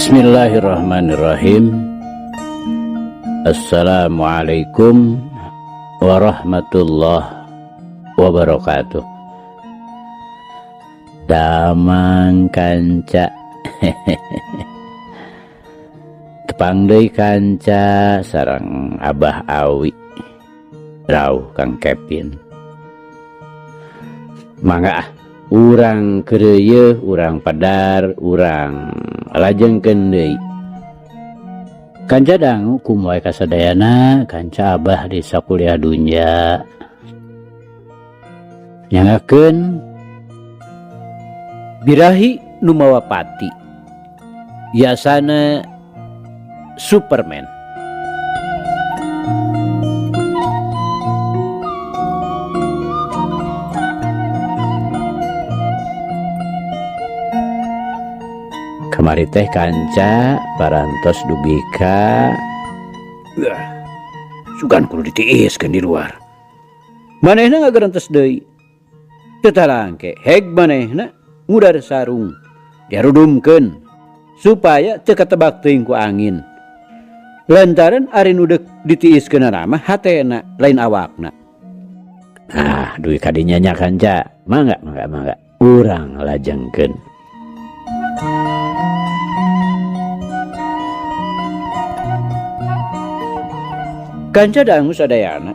Bismillahirrahmanirrahim. Assalamualaikum warahmatullahi wabarakatuh. Damang kanca. Tepang deui kanca sareng Abah Awi. Rauh Kang Kevin. Mangga ah, urang keureuyeung, urang padar, urang lajengkeun deui. Kanca dangu kumaha kasadayana kanca Abah di sakuliah dunya. Nyangakeun birahi nu mawa pati. Yasana Superman. Kamari teh kanca parantos dugi ka sugan kudu ditiiskeun di luar. Manehna ngagerentes deui. Teu tarangke heg manehna ngudar sarung diarudumkeun supaya teu katebak teuing ku angin. Lantaran ari nu deuk ditiiskeunana mah hatena lain awakna. Ah, dugi ka dinya nya kanca. Mangga, mangga, mangga. Urang lajengkeun. Kanca dangu sadayana.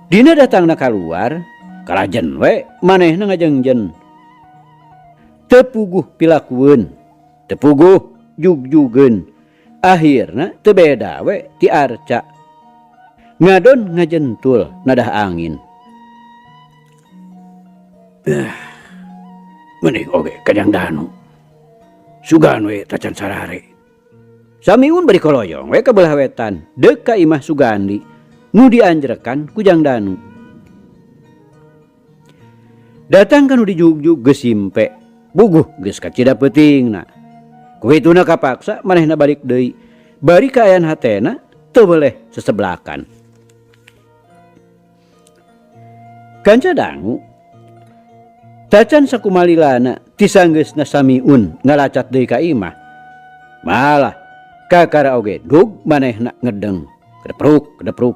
Dina datangna kaluar, kalajen we manehna ngajengjen. Teu puguh pilakueun, teu puguh jugjugeun. Akhirna teu beda we ti arca. Ngadon ngajentul nadah angin. Mending oge kajang danu. Sugan we tacan sarare. Samiun bari koloyong we ka belah wetan, deuk ka imah Sugandi nu dianjrekan ku Jang Danu. Datang ka nu dijugjug geus simpe, buguh geus kacida peutingna. Ku hituna kapaksa manehna balik deui, bari kaayaan hatena teu weleh seseblakan. Kanca dangu tacan sakumalilana ti sanggeusna Samiun ngalacat deui ka imah. Malah kakara oge dug manehna ngedeng, kedepruk kedepruk.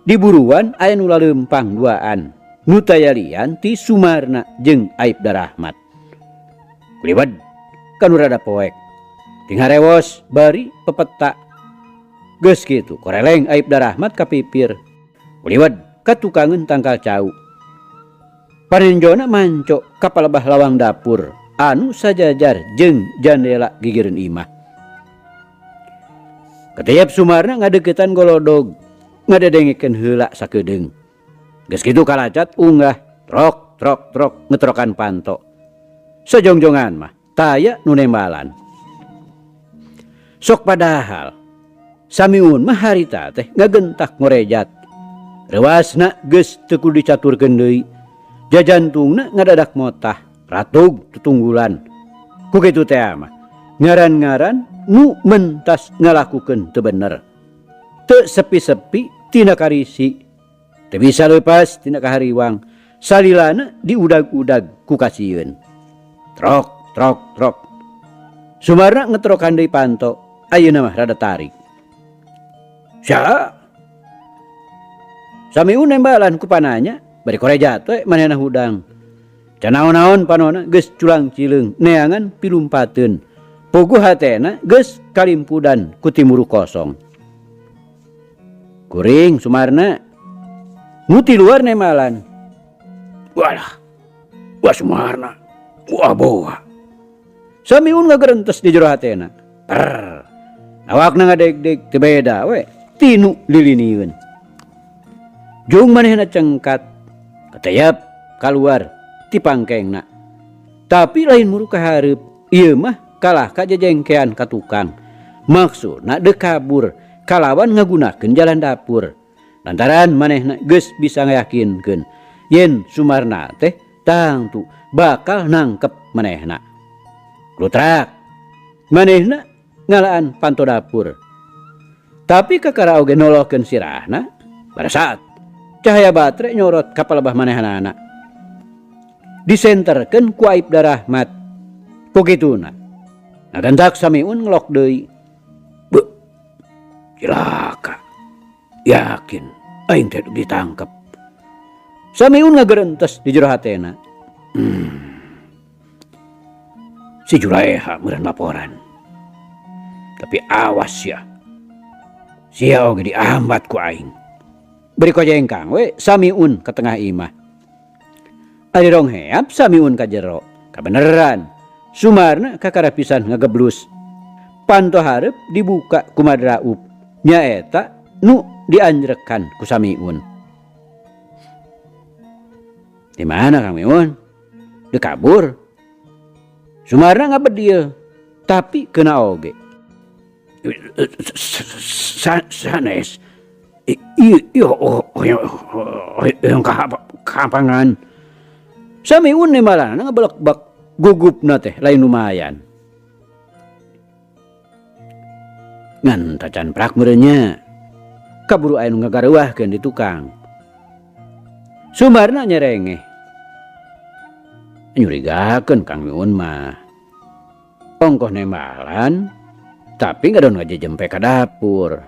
Diburuan aya nu laleumpang duaan, nu tayalian ti Sumarna jeung Aibda Rahmat. Kuliwed ka nu rada poek. Ting harewos bari pepeta. Geus kitu koreleng Aibda Rahmat ka pipir. Kuliwed ka tukangeun tangkal cau. Parenjona manco ka palebah lawang dapur anu sajajar jeung jandela gigireun imah. Keteyap Sumarna ngadeukeutan golodog, ngadedengekeun heula sakedeung. Geus kitu kalacat unggah, trok trok trok ngetrokan panto. Sejongjongan mah taya nu nembalan. Sok padahal Samiun mah harita teh ngagentak ngorejat. Rewasna geus teu kudu dicaturkeun deui. Jajantungna ngadadak motah, ratug tutunggulan. Ku kitu teh mah ngaran-ngaran nu mentas ngalakukeun teu bener. Teu sepi-sepi tina karisi, teu bisa leupas tina kahariwang, salilana diudag-udag ku kasieun. Trok trok trok. Sumarna ngetrokan deui panto, ayeuna mah rada tarik. Sia? Samiun nembalan ku pananya, bari korejat we manehna hudang. Can naon-naon panona geus culang cileung neangan pilumpateun. Puguh hatena geus kalimpudan ku timuru kosong. Kuring Sumarna nu ti luar nembalan. Walah, wah Sumarna, wah boa. Samiun ngagerentes di jero hatena. Per, awakna ngadegdeg teu beda we tinu lilinieun. Jung manehna cengkat, keteyap kaluar ti pangkengna. Tapi lain muru kahareup, ieu mah kalah ka jejengkean ka tukang. Maksudna deuk kabur kalawan ngagunakeun jalan dapur. Lantaran manehna geus bisa ngayakinkeun yen Sumarna teh tangtu bakal nangkep manehna. Klutrak manehna ngalaan panto dapur. Tapi kakara oge nolohkeun sirahna pada saat cahaya baterai nyorot ka palebah manehanana. Disenterkeun ku Aibda Rahmat. Ku kituna ngagentak Samiun ngelok deui. Beuh, cilaka. Yakin aing teh ditangkep. Samiun ngagerentes di jero hatena. Si Julaeha meureun laporan. Tapi awas ya. Sia oge diambat ku aing. Beri kojengkang we Samiun ke tengah imah. Ari rong heap Samiun ka jero. Kabeneran. Sumarna kakara pisan ngageblus. Panto hareup dibuka ku Madraup. Nyaeta nu dianjrekan ku Samiun. Di mana Kang Miun? Dikabur. Sumarna ngabedil, tapi kena oge. Sanes. Iya, oh, yang kapangan. Samiun malana ngebelek-bek gugupna teh lain lumayan. Ngan tacan prak meureunnya. Kaburu aya nu ngagareuwahkeun di tukang. Sumarna nyerengeh. Nyurigakeun Kang Miun mah. Ongkoh nembalan, tapi ngadon ngajejempe ka dapur.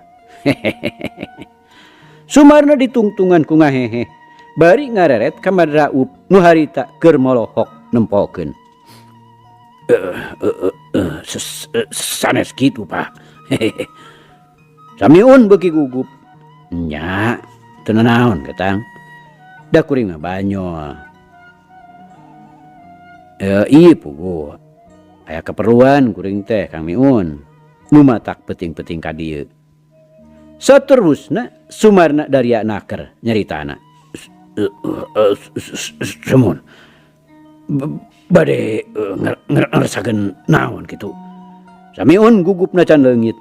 Sumarna ditungtungan ku ngahehe, bari ngareret ka Madraup nu harita keur molohok nempokeun. Sanes kitu, Pak. Samiun beuki gugup. Nya, teu nanaon ketang. Da kuring mah banyol. Iya puguh. Aya keperluan kuring teh Kang Miun. Nu matak peuting-peuting ka dieu. Saterusna Sumarna daria naker nyaritana. Semun. Bade ngeresakeun naon kitu. Samiun gugupna can leungit.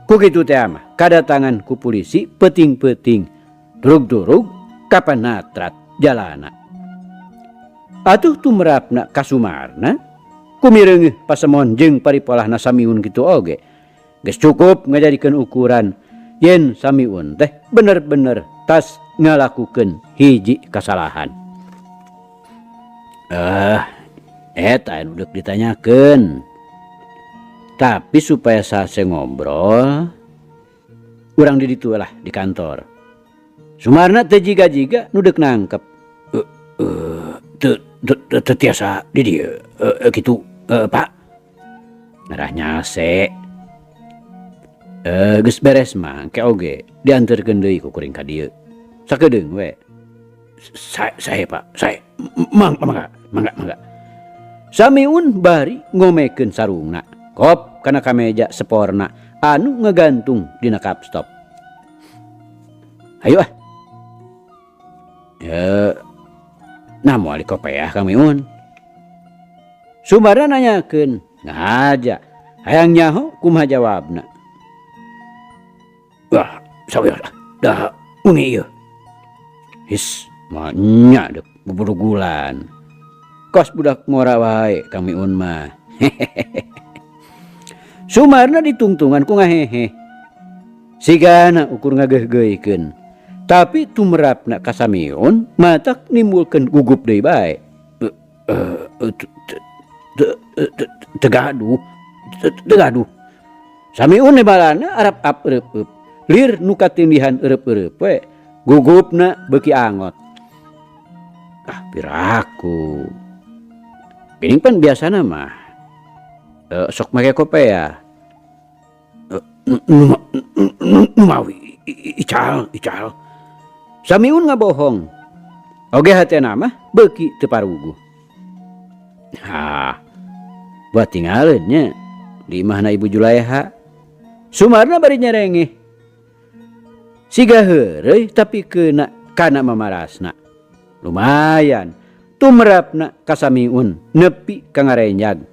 Ku kitu teh mah kadatangan ku polisi peuting-peuting. Durug-durug kapan natrat jalana. Atuh tumrapna ka Sumarna kumireungeuh pasemon jeung paripolahna Samiun kitu oge. Geus cukup ngajadikeun ukuran yen Samiun teh bener-bener tas ngalakukeun hiji kasalahan. Eta anu deuk ditanyakeun. Tapi supaya sase ngobrol, urang di ditu lah di kantor. Sumarna teu jiga-jiga nu deuk nangkep. Teu tiasa di dieu kitu, Pak. Ngarah nyase. Geus beres mah engke oge dianterkeun deui ku kuring ka dieu. Sakedeung we. Sae Pak, sae. Mangga, mangga, mangga. Samiun bari ngomekeun sarungna. Kop kana kameja seporna anu ngagantung dina kapstop. Hayu ah. Nah moal dikopeah Kang Miun. Sumarna nanyakeun, ngahaja. Hayang nyaho kumaha jawabna. Wah, sawios lah. Dah ungi ieu. His, mah nya deuk buburugulan. Kos budak ngora wae Kang Miun mah. Sumarna ditungtungan ku ngahehe. Sigana ukur ngageugeuikeun. Tapi tumrapna ka Samiun matak nimbulkeun gugup deui bae. Teu gaduh. Teu gaduh. Samiun nebalana arap-ap eureup-eup. Lir nu katindihan eureup-eureup we. Gugupna beuki angot. Ah, piraku. Geuning pan biasana mah. Sok make kopea. Numawi ical, ical. Samiun ngabohong. Oge hatena mah beuki teu paruguh. Hah. Buat tingaleun nya di imahna Ibu Julaeha. Sumarna bari nyerengeh. Siga heureuy tapi keuna kana mamarasna. Lumayan tumrapna ka Samiun nepi ka ngarenjag.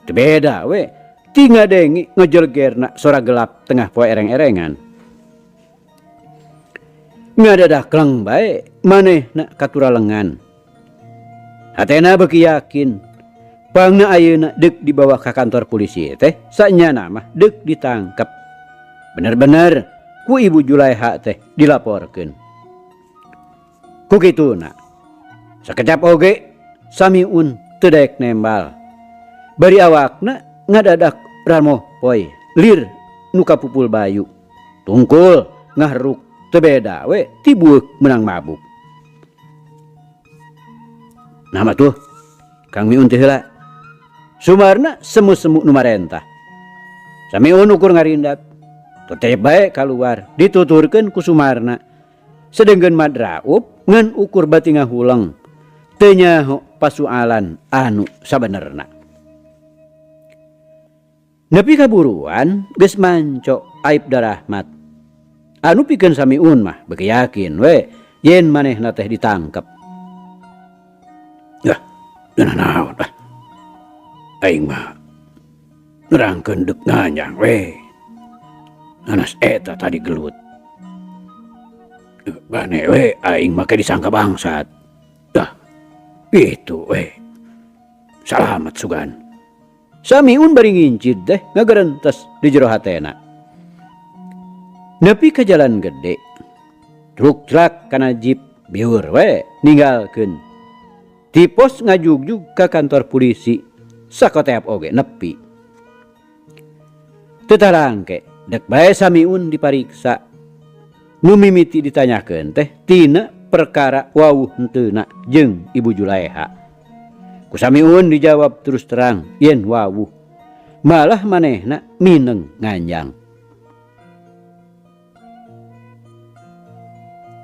Teu beda we ti ngadenge ngejelgerna sora gelap tengah poe ereng-erengan. Ngadadakleng bae manehna katuralengan. Hatena beuki yakin pangna ayeuna deuk dibawa ka kantor polisi teh sanyana mah deuk ditangkep. Bener-bener ku Ibu Julaeha teh dilaporkeun. Ku kituna sakecap oge Samiun teu daek nembal. Bari awakna ngadadak ramoh poy lir nu kapupul bayu. Tungkul ngaheruk teu beda we ti bueuk meunang mabuk. Nah mah tuh Kang Miun teh heula. Sumarna semu-semu nu marentah. Samiun ukur ngarindat. Tetep bae kaluar dituturkeun ku Sumarna. Sedengkeun madraup ngan ukur bati ngahuleng. Teu nyaho pasualan anu sabenerna. Nepi kaburuan geus manco Aibda Rahmat. Anu pikeun Samiun mah beuki yakin we yen manehna teh ditangkep. Yah, geunah naon ah. Aing mah nerangkeun deuk nganjang we. Nanas eta tadi gelut. Bane we aing mah disangka bangsat. Dah, itu we. Salamet sugan. Samiun bari ngincid teh ngagerentes di jero hatena. Nepi ka jalan gede. Truk-truk kana jeep biur we ninggalkeun. Ti pos ngajugjug ka kantor polisi sakoteap oge nepi. Teu tarangke dek bae Samiun dipariksa. Nu mimiti ditanyakeun teh tina perkara wawuh henteuna jeung Ibu Julaeha. Ku Samiun dijawab terus terang yen wawuh. Malah manehna mineng nganjang.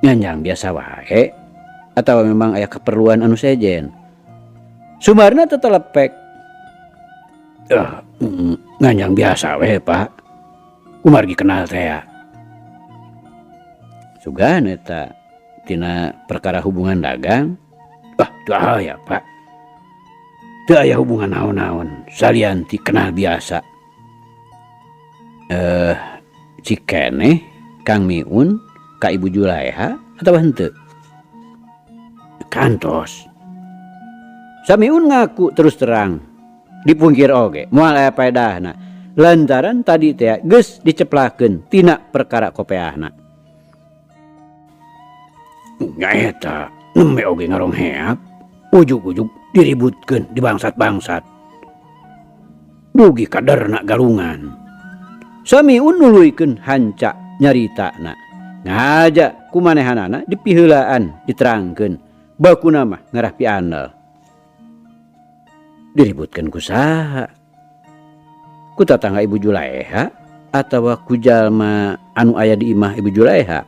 Nganjang biasa wae atawa memang aya keperluan anu sejen. Sumarna tetelepek. Nganjang biasa we, Pak. Kumargi kenal teh ya. Sugan eta tina perkara hubungan dagang. Ah, teu aya, Pak. Teu aya hubungan naon-naon salian ti kenal biasa. Cikeneh Kang Miun ka Ibu Julaeha atawa henteu? Kantos. Samiun ngaku terus terang dipungkir oge moal aya paedahna lantaran tadi teh geus diceplakeun tina perkara kopeahna. Nyaeta nembe oge ngarongheap ujug-ujug diributkeun di bangsat-bangsat. Dugi kaderna galungan. Samiun nuluykeun hanca nyaritana. Ngaja kumanehanana dipiheulaan diterangkeun bakuna mah ngarah piandel. Diributkeun ku saha? Ku tatangga Ibu Julaeha atawa ku jalma anu aya di imah Ibu Julaeha?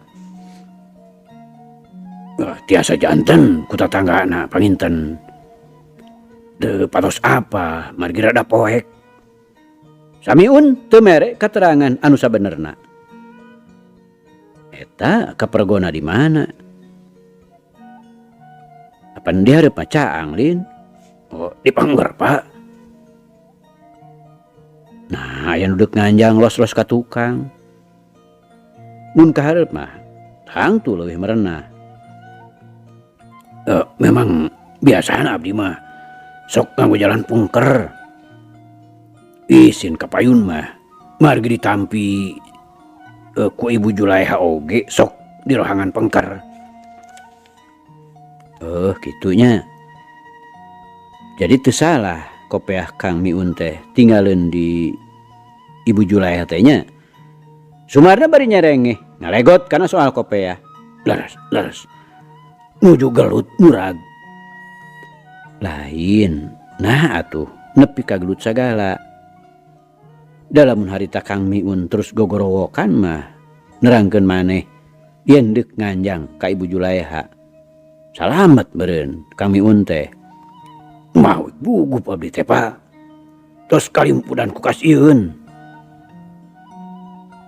Tiasa janten ku tatanggana panginten. Teu patos apa margi rada poek. Samiun teu mere katerangan anu sabenerna. Eta kapergona di mana? Apan di hareup mah caang lin? Oh, di pangger, Pak. Nah, aya nu deuk nganjang los-los ka tukang. Mun ka hareup mah tangtu leuwih merenah. Memang biasana abdi mah sok nganggo jalan pungker. Isin ka payun mah margi ditampi ku Ibu Julaeha oge sok di rohangan pengker. Kitunya. Jadi teu salah kopeah Kang Miun teh tinggaleun di Ibu Julaeha teh nya. Sumarna bari nyerengeh ngalegot kana soal kopeah. Leres, leres. Nuju gelut murag. Lain, nah atuh nepi ka gelut sagala. Da lamun harita Kang Miun terus gogorowokan mah nerangkeun maneh yen deuk nganjang ka Ibu Julaeha. Salamet meureun Kang Miun teh. Maut gugup abdi teh, Pak. Tos kalimpudan ku kasieun.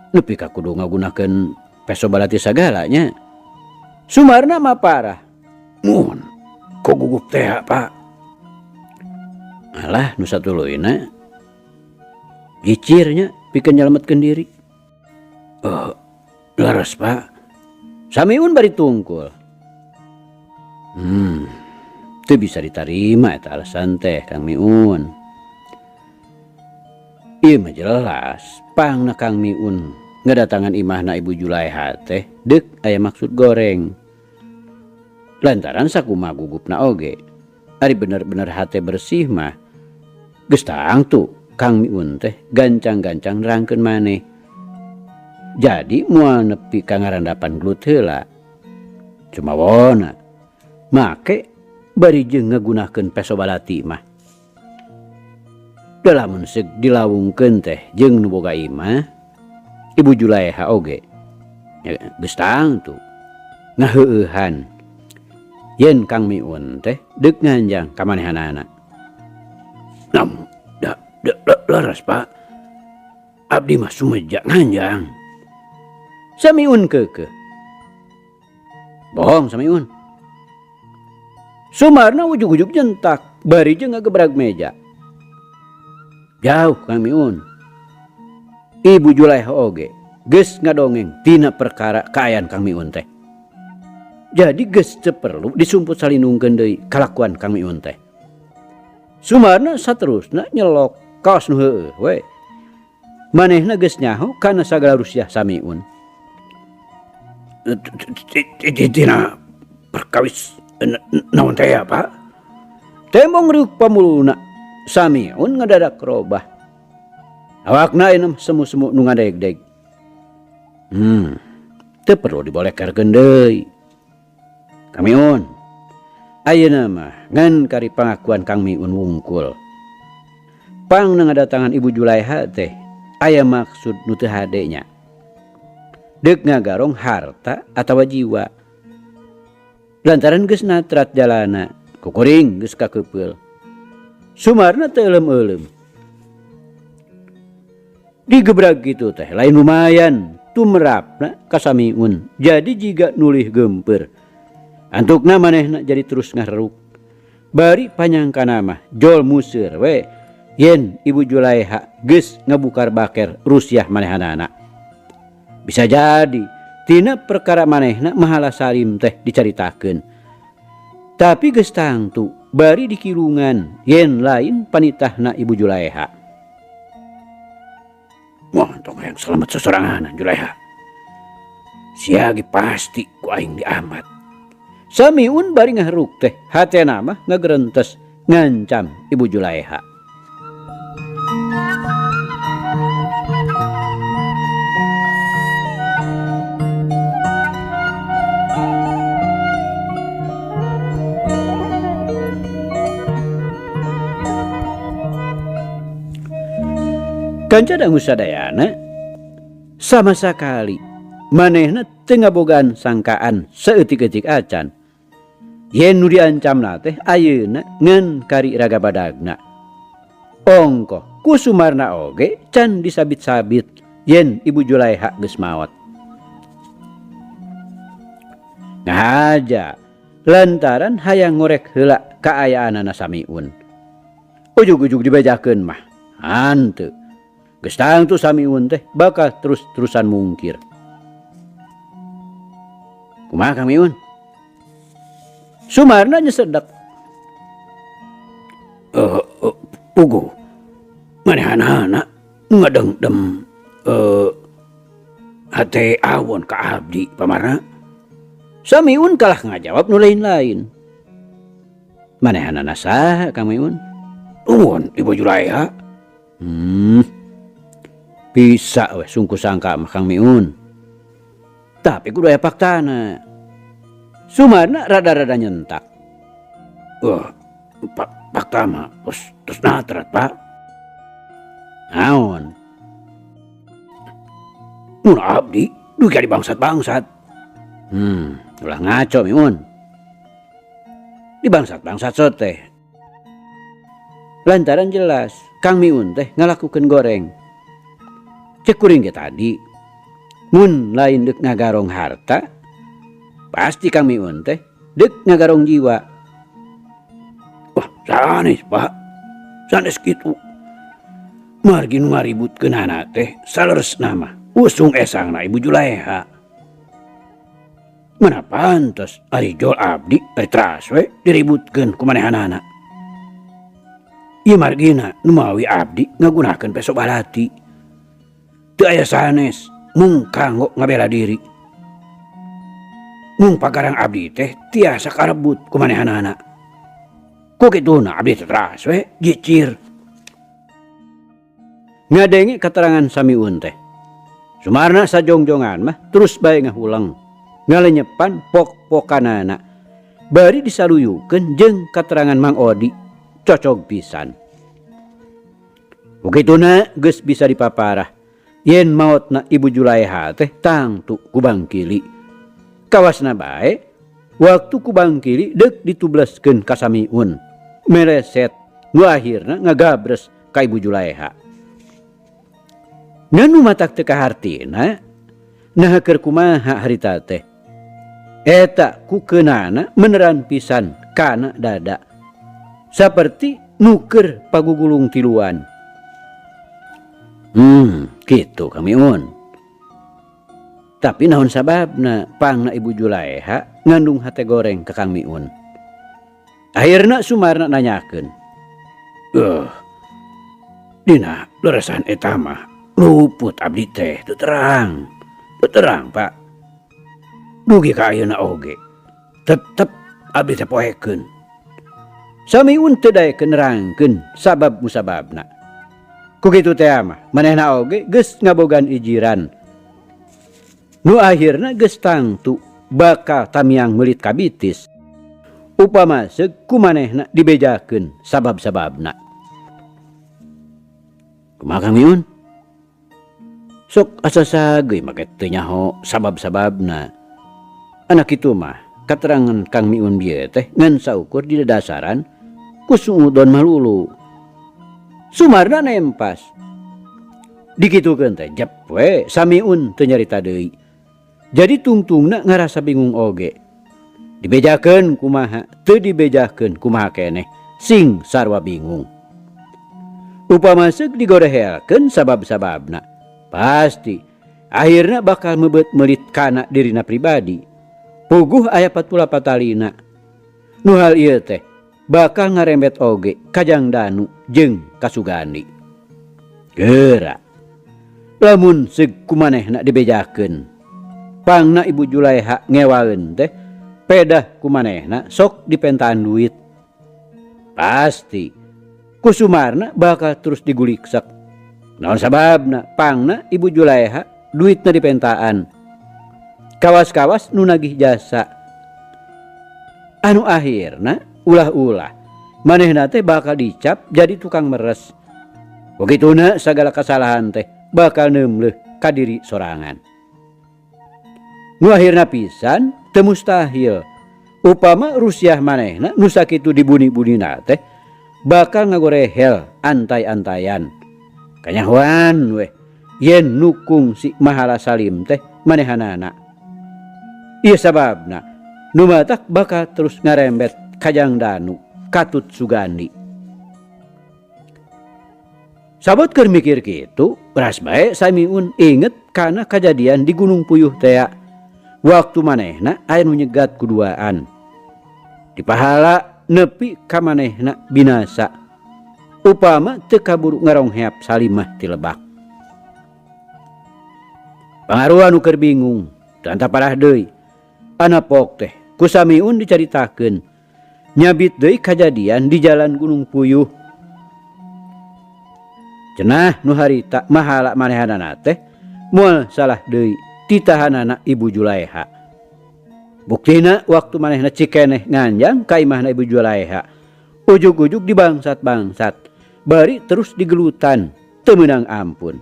Nepi ka kudu ngagunakeun peso balati sagala nya. Sumarna mah parah. Mun kok gugup teh, Pak. Alah nu satuluyna gicirnya pikeun nyelametkeun diri. Leres, Pak. Samiun bari tungkul. Teu bisa ditarima eta alasan teh Kang Miun. Ieu mah jelas pangna Kang Miun ngadatangan imahna Ibu Julaeha teh deuk aya maksud goreng. Lantaran sakumaha gugupna oge. Ari bener-bener hate bersih mah Geus tangtu Kang Miun teh gancang-gancang nerangkeun maneh. Jadi moal nepi ka ngarandapan gelut heula. Cumawona make bari jeung ngagunakeun peso balati mah. Da lamun seuk dilawungkeun teh jeung nu boga imah, Ibu Julaeha oge nya geus tangtu ngaheueuhan yen Kang Miun teh deuk nganjang ka manehanana. Nam, da, da, da, leres Pak. Abdi mah sumeja nganjang. Samiun keukeuh. Bohong Samiun. Sumarna ujug-ujug nyentak bari jeung ngagebrag meja. Jauh Kang Miun. Ibu Julaeha oge geus ngadongeng tina perkara kaayaan Kang Miun teh. Jadi geus teu perlu disumput salinungkeun deui kalakuan Kang Miun teh. Sumarna saterusna nyelok kaos nu heueuh we. Manehna geus nyaho kana sagala rusiah Samiun. Tina perkawis naon teh ya, Pak? Tembong riuk pamuluna Samiun ngadadak robah. Awakna ayeuna mah semu-semu nu ngadegdeg. Teu perlu dibolekerkeun deui. Kang Miun, ayeuna mah ngan kari pangakuan Kang Miun wungkul. Pangna ngadatangan Ibu Julaeha teh aya maksud nu teu hade nya. Deuk ngagarong harta atawa jiwa. Lantaran geus natrat jalana, kukuring geus kakeupeuल. Sumarna teu euleum-euleum. Digebrag kitu teh lain lumayan tumerapna ka Samiun jadi jiga nulih geumpeur. Antukna manehna jadi terus ngareruk. Bari panyangkana mah jol museur we yen Ibu Julaeha geus ngabukar baker rusiah manehanana. Bisa jadi tina perkara manehna mahala sarim teh dicaritakeun. Tapi geus tangtu bari dikirungan yen lain panitahna Ibu Julaeha. Wah, tong hayang selamat sesorangan Julaeha. Sia ge pasti ku aing diamat. Samiun bari ngaheruk teh hatena mah ngagerentes ngancam Ibu Julaeha. Kanca dangu sadayana sama sakali manehna teu ngabogaan sangkaan saeutik-eutik acan. Yen nu diancamna teh ayeuna ngan kari raga badagna. Ongkoh ku Sumarna oge can disabit-sabit yen Ibu Julaeha geus maot. Ngahaja lantaran hayang ngorek heula kaayaanana Samiun. Ujug-ujug dibejakeun mah hanteu. Geus tangtu Samiun teh bakal terus-terusan mungkir. Kumaha Kang Miun? Sumarna nyesedak. Puguh. Manehanana ngadengdem hate awon ka abdi pamarna. Samiun kalah ngajawab nu lain-lain. Manehanana saha Kang Miun? Nuhun Ibu Julaeha. Bisa weh sungku sangka mah Kang Miun. Tapi kudu aya faktana. Sumarna rada-rada nyentak. Wah, fakta mah terus natrat, Pak. Naon? Mun abdi dugi di bangsat-bangsat. Ulah ngaco Miun. Di bangsat-bangsat soteh. Lantaran jelas Kang Miun teh ngalakukeun goreng. Cek kuring ge tadi, mun lain deuk ngagarong harta, pasti Kang Miun teh deuk ngagarong jiwa. Wah, sanes, Pak. Sanes kitu. Margi nu ngaributkeunana teh saleresna mah usung esangna Ibu Julaeha. Mana pantes ari jol abdi ari teras we diributkeun ku manehanana. Ieu margina nu mawi abdi ngagunakeun peso balati. Teu aya sanes mung kanggo ngabela diri. Mung pagarang abdi teh tiasa karebut ku manehanana. Ku kituna abdi teh teras we jicir. Ngadenge katerangan Samiun teh. Sumarna sajongjongan mah terus bae ngahuleng, ngalenyepan pok-pokanana. Bari disaluyukeun jeung katerangan Mang Odi, cocog pisan. Kukituna geus bisa dipaparah yen maotna Ibu Julaeha teh tangtu ku Bangkili. Kawasna bae waktu ku Bangkili deuk ditubleskeun ka Samiun, meleset nu akhirna ngagabres ka Ibu Julaeha. Ngan nu matak teu kahartina, naha keur kumaha harita teh. Eta kukeunana meneran pisan kana dada. Saperti nuker pagugulung tiluan. Kitu Kang Miun. Tapi naon sababna pangna Ibu Julaeha ngandung hate goreng ka Kang Miun. Akhirna Sumarna nanyakeun. Dina leresan eta mah luput abdi teh teu terang. Teu terang, Pak. Dugi ka ayeuna oge. Tetep abdi teh poekeun. Samiun teu daekeun nerangkeun sabab musababna. Ku kitu teh mah manehna oge geus ngabogaan ijiran. Nu akhirna geus tangtu bakal tamiang meulit kabitis. Upama seug ku manehna dibejakeun sabab-sababna. Kumaha Kang Miun? Sok asa sageuy make teu nyaho sabab-sababna. Anak kitu mah katerangan Kang Miun bieu teh ngan saukur di dadasaran ku suudon malulu. Sumarna nempas. Dikitukeun teh jep we Samiun teu nyarita deui. Jadi tungtungna ngarasa bingung oge. Dibejakeun kumaha, teu dibejakeun kumaha keneh, sing sarua bingung. Upama seug digorehelkeun sabab-sababna, pasti akhirna bakal meubeut meulit kana dirina pribadi. Puguh aya patula patalina. Nu hal ieu teh bakal ngarembet oge kajang Danu jeung Kasugandi. Geura. Lamun seug kumanehna dibejakeun, pangna Ibu Julaeha ngewaeun teh pedah kumanehna sok dipentaan duit. Pasti ku Sumarna bakal terus diguliksek. Naon sababna pangna Ibu Julaeha duitna dipentaan. Kawas-kawas nu nagih jasa. Anu akhirna ulah-ulah manehna teh bakal dicap jadi tukang meres. Begituna sagala kesalahan teh bakal neumleuh ka diri sorangan. Nu akhirna pisan teu mustahil upama Rusiah manehna nu sakitu dibuni-bunina teh bakal ngagorehel antai-antayan. Kanyahoan weh yen nu kungsi Mahala Salim teh manehanana. Ieu sababna nu matak bakal terus ngarembet kajang Danu katut Sugandi. Sabot keur mikir kitu, beras bae Samiun inget kana kajadian di Gunung Puyuh tea. Waktu manehna aya nu nyegat kuduaan. Dipahala nepi ka manehna binasa. Upama teu kaburu ngarongheap Salimah ti lebak. Pangaruan nu keur bingung, teu parah deui. Anapok teh ku Samiun dicaritakeun. Nyabit deui kajadian di jalan Gunung Puyuh. Cenah nu harita mahala manehanana teh moal salah deui titahanana Ibu Julaeha. Buktina waktu manehna cikeneh nganjang ka imahna Ibu Julaeha. Ujug-ujug dibangsat-bangsat, bari terus digelutan, teu meunang ampun.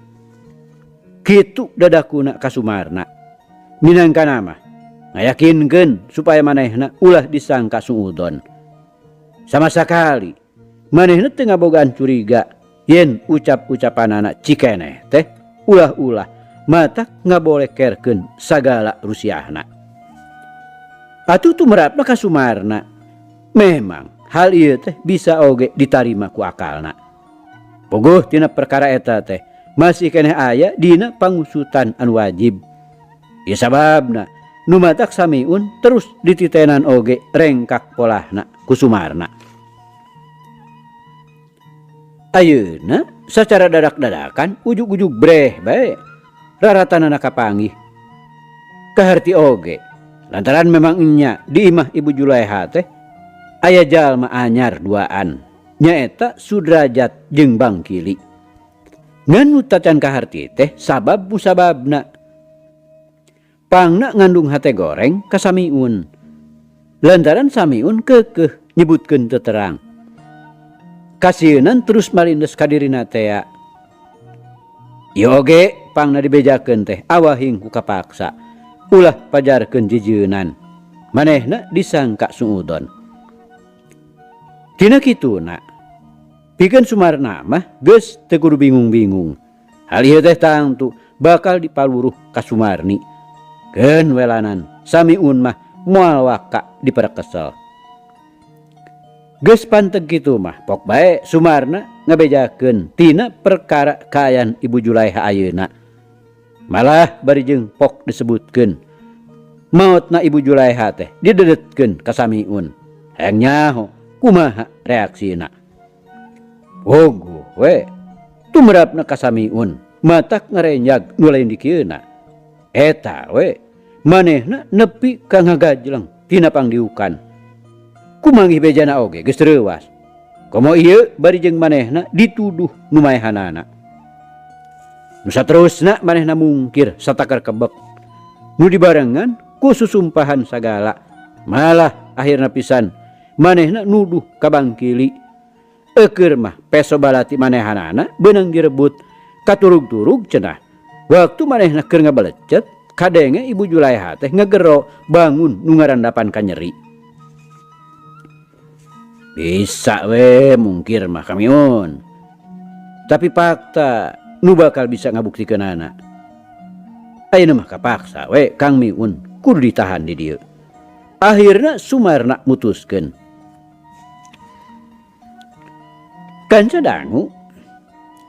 Kitu dadakuna ka Sumarna. Minangkana mah ngayakinkeun supaya manehna ulah disangka suudon. Sama sakali manehna teu ngabogaan curiga yen ucap-ucapanana cikeneh teh ulah-ulah matak ngabolekerkeun sagala rusiahna. Atuh tumerapna ka Sumarna. Memang hal ieu teh bisa oge ditarima ku akalna. Puguh tina perkara eta teh masih keneh aya dina pangusutan anu wajib. Ieu sababna nu matak Samiun terus dititenan oge rengkak polahna ku Sumarna. Ayeuna sacara dadak-dadakan ujug-ujug breh bae raratanana kapanggih. Kaharti oge lantaran memang nya di imah Ibu Julaeha teh aya jalma anyar duaan nyaeta Sudrajat jeung Bangkili. Ngan nu tacan kaharti teh sabab musababna. Pangna ngandung hate goreng ka Samiun. Lantaran Samiun keukeuh nyebutkeun teu terang. Kasieunan terus malindes ka dirina tea. Ieu oge pangna dibejakeun teh awahing ku kapaksa. Ulah pajarkeun jijeunan. Manehna disangka suudon. Tina kituna, pikeun Sumarna mah geus teu kudu bingung-bingung. Hal ieu teh tangtu bakal dipaluruh ka Sumarni. Keun welanan Samiun mah moal waka diperekesel. Geus panteg kitu mah pok bae Sumarna ngabejakeun tina perkara kaayaan Ibu Julaiha ayeuna. Malah bari jeung pok disebutkeun maotna Ibu Julaiha teh didedetkeun ka Samiun. Hayang nyaho kumaha reaksina. Puguh we tumrapna ka Samiun matak ngarenjag nu lain dikieuna. Eta we manehna nepi ka ngagajleng tina pangdiukan. Kumanggih bejana oge geus reuwas. Komo ieu bari jeung manehna dituduh nu maehanana. Nu saterusna manehna mungkir satakar kebek. Nu dibarengan ku susumpahan sagala. Malah akhirna pisan manehna nuduh ka Bangkili. Eukeur mah peso balati manehanana beunang direbut katurug-turug cenah. Waktu manehna keur ngabalecet kadenge Ibu Julaiha teh ngegero bangun nu ngarandapan ka nyeri. Bisa we mungkir mah kamiun. Tapi fakta nu bakal bisa ngabuktikeunana. Ayeuna mah kapaksa we Kang Miun kudu ditahan di dieu. Akhirna Sumarna mutuskeun. Kanca dangu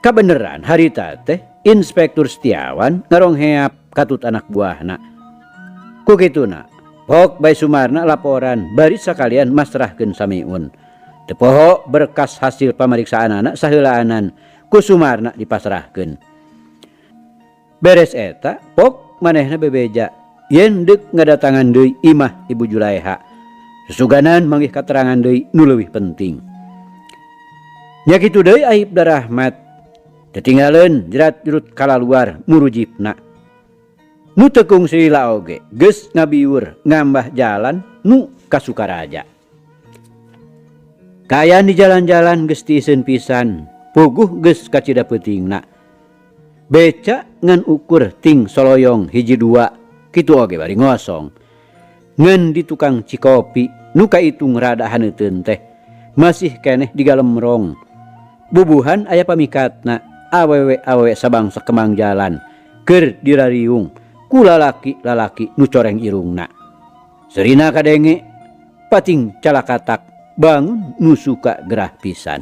kabeneran harita teh Inspektur Setiawan ngarongheap katut anak buahna. Ku kituna pok bae Sumarna laporan bari sakalian masrahkeun Samiun. Teu poho berkas hasil pameriksaan anak saheulaanan ku Sumarna dipasrahkeun. Beres eta pok manehna bebeja yen deuk ngadatangan deui imah Ibu Julaiha. Susuganan manggih katerangan deui nu leuwih penting. Nya kitu deui Aibda Rahmat. Tetinggaleun jerat jurut kalaluar murujipna. Nu teu kungsi lila oge geus ngabiur ngambah jalan nu ka Sukaraja. Kaayaan di jalan-jalan geus tiiseun pisan, puguh geus kacida peutingna. Beca ngan ukur ting soloyong hiji dua, kitu oge bari ngosong. Ngan di tukang cikopi nu kaitung rada haneuteun teh masih keneh digalemrong. Bubuhan aya pamikatna awewe-awewe sabangsa kemang jalan keur dirariung ku lalaki-lalaki nu coreng irungna. Serina kadenge pating calakatak bangun nu suka gerah pisan.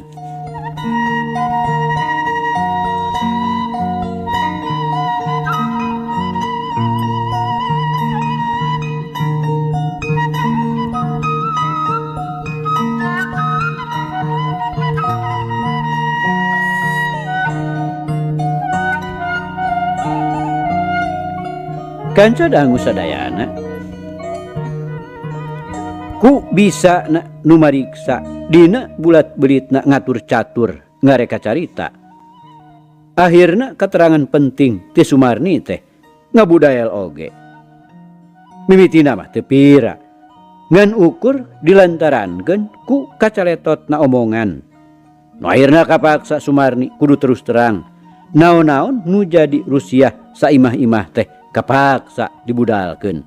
Kanca dangu sadayana ku bisa na nu mariksa dina bulat belitna ngatur catur ngareka carita. Akhirna keterangan penting ti Sumarni teh ngabudayal oge. Mimitina mah teu pira ngan ukur dilantarankeun ku kacaletotna omongan. Nu akhirna kapaksa Sumarni kudu terus terang naon-naon nu jadi rusiah saimah-imah teh kapaksa dibudalkeun.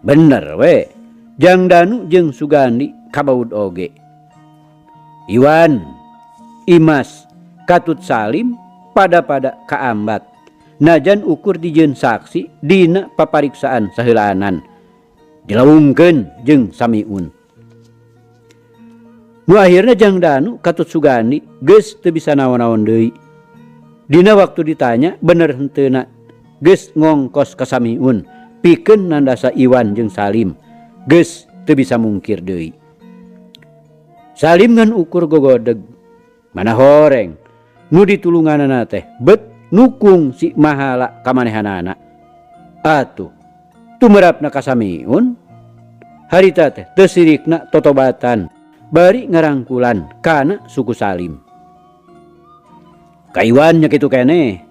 Bener we, Jang Danu jeung Sugandi kabaud oge. Iwan, Imas, Katut Salim pada-pada kaambat. Najan ukur dijieun saksi dina papariksaan saheulaanan. Dilaungkeun jeung Samiun. Nu akhirna Jang Danu Katut Sugandi geus teu bisa naon-naon deui. Dina waktu ditanya bener henteuna geus ngongkos ka Samiun pikeun nandasa Iwan jeung Salim geus teu bisa mungkir deui. Salim ngan ukur gogodeg mana horeng nu ditulunganana teh bet nukung si mahala kamanehanana. Atuh tumerapna ka Samiun harita teh teu sirikna totobatan bari ngarangkulan kana suku Salim. Ka Iwan nya kitu keneh.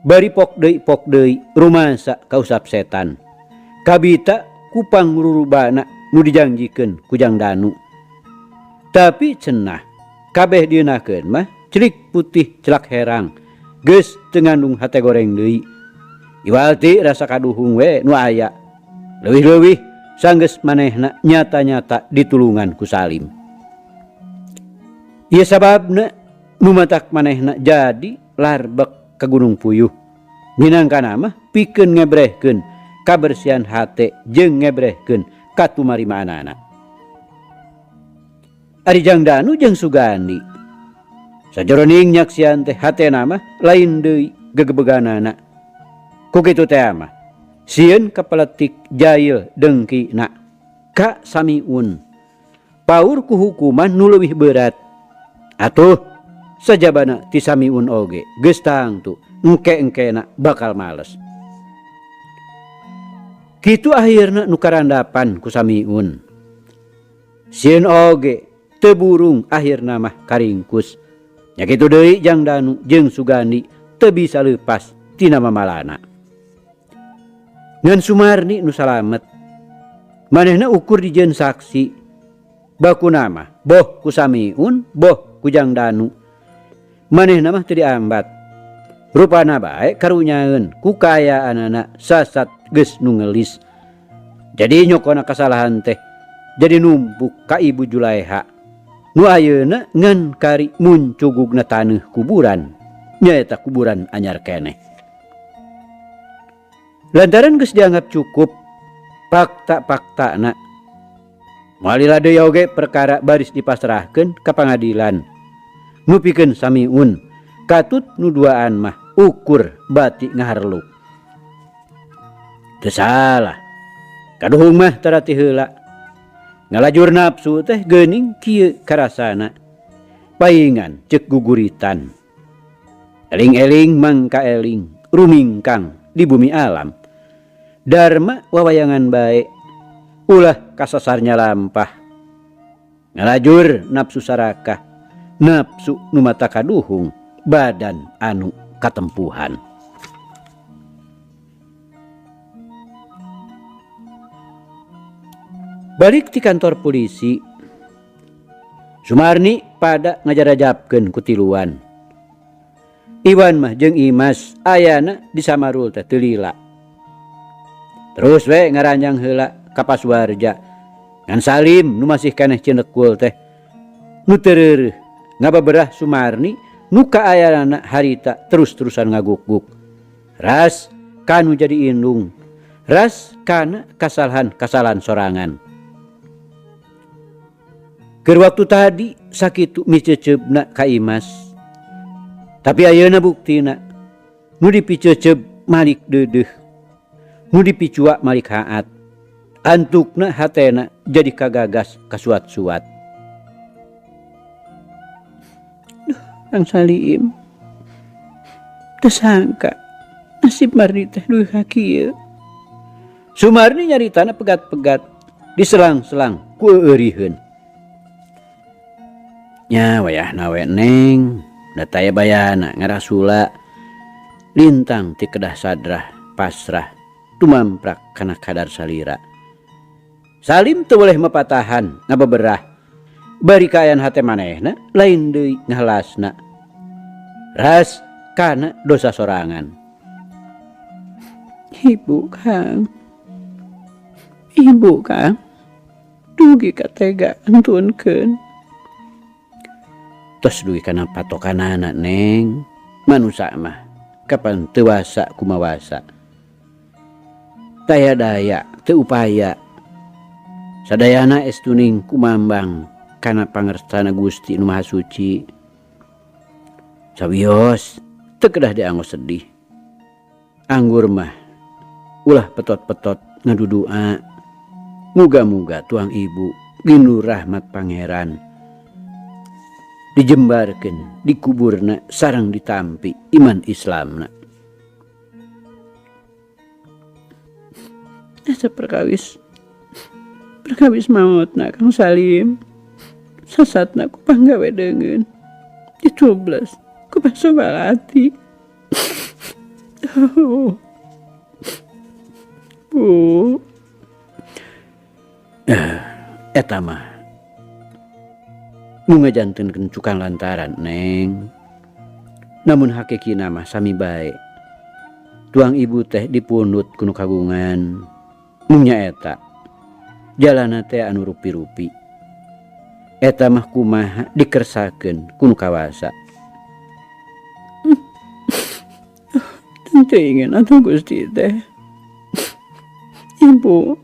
Bari pok deui pok deui rumasa kausap setan. Kabita ku pangrurubana nu dijangjikeun ku Jang Danu. Tapi cenah kabeh dieunahkeun mah celik putih celak herang geus teu ngandung hate goreng deui. Iwal ti rasa kaduhung we nu aya. Leuwih-leuwih sanggeus manehna nyata-nyata ditulungan ku Salim. Ieu sababna nu matak manehna jadi larbek ka Gunung Puyuh. Minangkana mah pikeun ngebrehkeun kabersihan hate jeung ngebrehkeun katumarimaanana. Ari Jang Danu jeung Sugandi sajoroning nyaksian teh hatena mah lain deui gegebeganana. Ku kitu teh mah sieun kapeletik jail dengkina ka Samiun. Paur ku hukuman nu leuwih berat. Atuh sajabana ti Samiun oge geus tangtu engke-engkena bakal males. Kitu akhirna nu karandapan ku Samiun. Sieun oge teu burung akhirna mah karingkus. Nya kitu deui Jang Danu jeung Sugandi teu bisa leupas tina mamalana. Ngan Sumarni nu salamet. Manehna ukur dijieun saksi. Bakuna mah boh ku Samiun boh ku Jang Danu. Manehna mah teu diambat. Rupana bae karunyaeun ku kaayaanana sasat geus nu ngelis. Jadi nyokona kasalahan teh jadi numpuk ka Ibu Julaiha. Nu ayeuna ngan kari muncugugna taneuh kuburan, nyaeta kuburan anyar keneh. Lantaran geus dianggap cukup fakta-faktana, moal lila deui oge perkara baris dipasrahkeun ka pangadilan. Nu pikeun Samiun katut nu duaan mah ukur bati ngaharluk. Teu salah, kaduhung mah tarati heula. Ngalajur nafsu teh geuning kieu karasana. Paingan ceuk guguritan. Eling-eling mangka eling, rumingkang di bumi alam. Dharma wawayangan bae, ulah kasasarnya lampah. Ngalajur nafsu sarakah, nafsu nu mata kaduhung, badan anu katempuhan. Balik ti kantor polisi, Sumarni pada ngajarajapkeun ku tiluan. Iwan mah jeung Imas ayana di Samarul teh teu lila. Terus we ngaranjang heula ka Pasuarja. Ngan Salim nu masih keneh cinekul teh nu teu reureuh ngababerah Sumarni nu kaayana harita terus-terusan ngagukguk. Ras kanu jadi indung, ras kana kasalahan-kasalahan sorangan. Keur waktu tadi sakitu miceceubna ka Imas. Tapi ayeuna buktina nu dipiceceub malik deudeuh, nu dipicua malik haat. Antukna hatena jadi kagagas kasuat-suat. Duh, Kang Salim. Teu sangka nasib Marni teh dugi ka kieu. Sumarni nyaritana pegat-pegat, diselang-selang ku euriheun. Nya wayahna we neng, da taya bayana ngarasula lintang ti kedah sadrah pasrah tumamprak kana kadar salira. Salim teu boleh mapatahan ngabeberah. Bari kaayaan hate manehna lain deui ngahalasna. Ras kana dosa sorangan. Ibu Kang. Ibu Kang. Dugi ka tega antunkeun. Tos dugi kana patokanana neng. Manusa mah kapan teu wasa kumawasa. Taya daya teu upaya. Sadayana estuning kumambang kana pangertana Gusti Nu Maha Suci. Sawios teu kedah dianggo sedih. Anggur mah ulah petot-petot ngadudua. Muga-muga tuang ibu gindu rahmat pangeran. Dijembarkeun dikuburna sareng ditampi iman Islamna. Asa perkawis maotna Kang Salim. Sasatna ku panggawe deungeun. Dicoblos Ku baso balati. Oh. Bu. Eh, eta mah. Nu ngajantenkeun cukang lantaran, Neng. Namun hakikina mah sami bae. Tuang ibu teh dipundut ku nu kagungan. Mung nyaeta jalana teh anu rupi-rupi. Eta mah kumaha dikersakeun ku nu kawasa. Teu ingin atuh Gusti teh. Ibu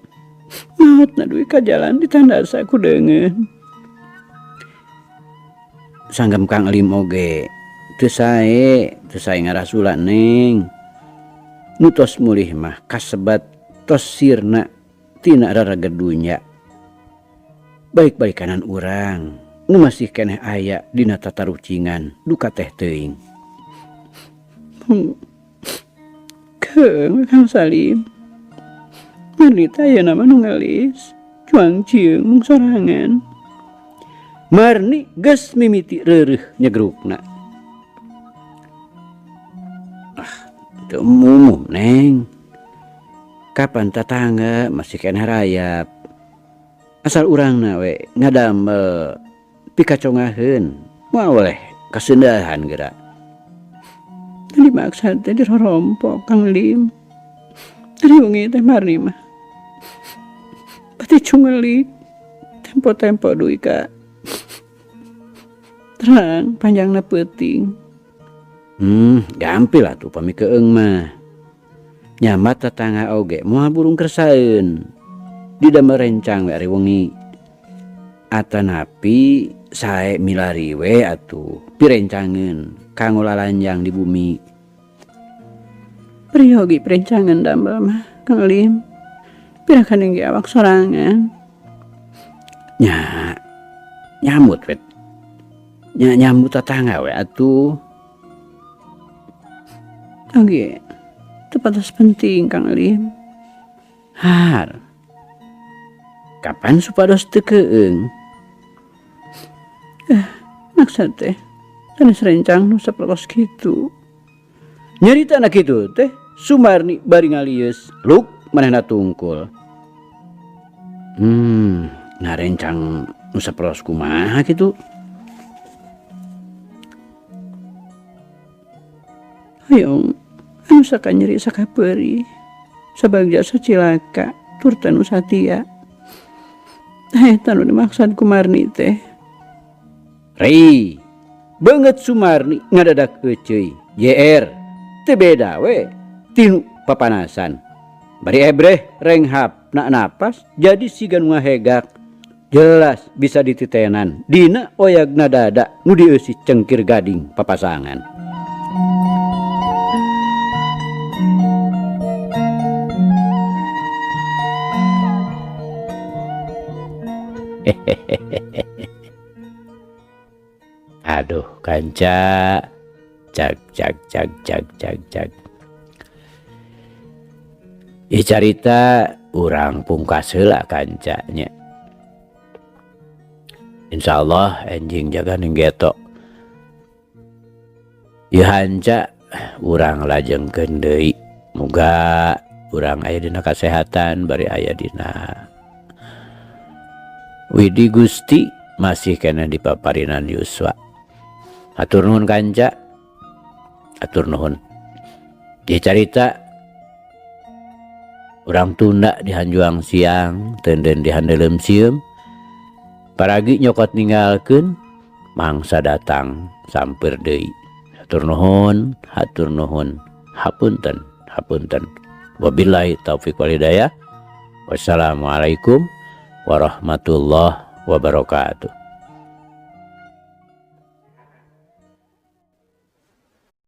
maotna dugi ka jalan ditandasa ku deungeun. Sanggem Kang Elim oge teu sae, teu sae ngarasula Neng. Nu tos mulih mah kasebat tos sirna tina raraga dunya. Balik-balikanan urang nu masih keneh aya dina tatarucingan duka teh teuing. Keung Kang Salim. Marnita ayeuna mah nu ngelis, cuang cieung mung sorangan. Marni geus mimiti reureuh nyegrukna. Ah, teu umum Neng. Kapan tatangga masih keneh rayap. Asal urangna we ngadamel pikacongaheun moal weleh kaseundahan geura. Dimaksa teh dirorompok Kang Lim. Ari wengi teh Marni mah pati cungelik tempo-tempo dugi ka terang panjangna peuting. Gampil atuh pami keung mah. Nyamat tatangga oge moal burung kersaeun. Didamel rencang we ari wengi. Atanapi sae milari we atuh pirencangeun kanggo lalanjang di bumi. Peryogi perencangan damel mah Kang Lim. Pirakan ge awak sorangan. Nya nyamut we. Nya nyambut tatangga we atuh. Oge teu patos penting Kang Lim. Har. Kapan supados teu keung? Maksud teh sanes rencang nu sapertos kitu. Nyarita na kitu teh Sumarni bari ngalieus luk manehna tungkul. Ngarencang nu sapertos kumaha kitu? Hoyong anu sakanyeri sakapeurih sabagja sacilaka tur teh nu satia. Tah eta nu dimaksud ku Marni teh. Rei, beungeut Sumarni ngadadak euceuy. JR, teu beda we tinu papanasan. Bari ebreh renghap na napas jadi siga nu ngahegak. Jelas bisa dititenan dina oyagna dada nu dieusi cengkir gading papasangan. Aduh kanca, cag cag cag cag cag cag. Ieu carita urang pungkas heula kancanya. Insyaallah enjing jaga ning geto. Ieu hanca urang lajengkeun deui. Muga urang aya dina kasehatan bari aya dina Widi Gusti masih keneh di paparinan Yuswa. Hatur nuhun kanca. Hatur nuhun. Ieu carita urang tunda di hanjuang siang, teunden di handeuleum sieum. Paragi nyokot ninggalkeun mangsa datang sampeur deui. Hatur nuhun, hatur nuhun. Hapunten, hapunten. Wabillahi taufik wal hidayah. Wassalamualaikum warahmatullahi wabarakatuh.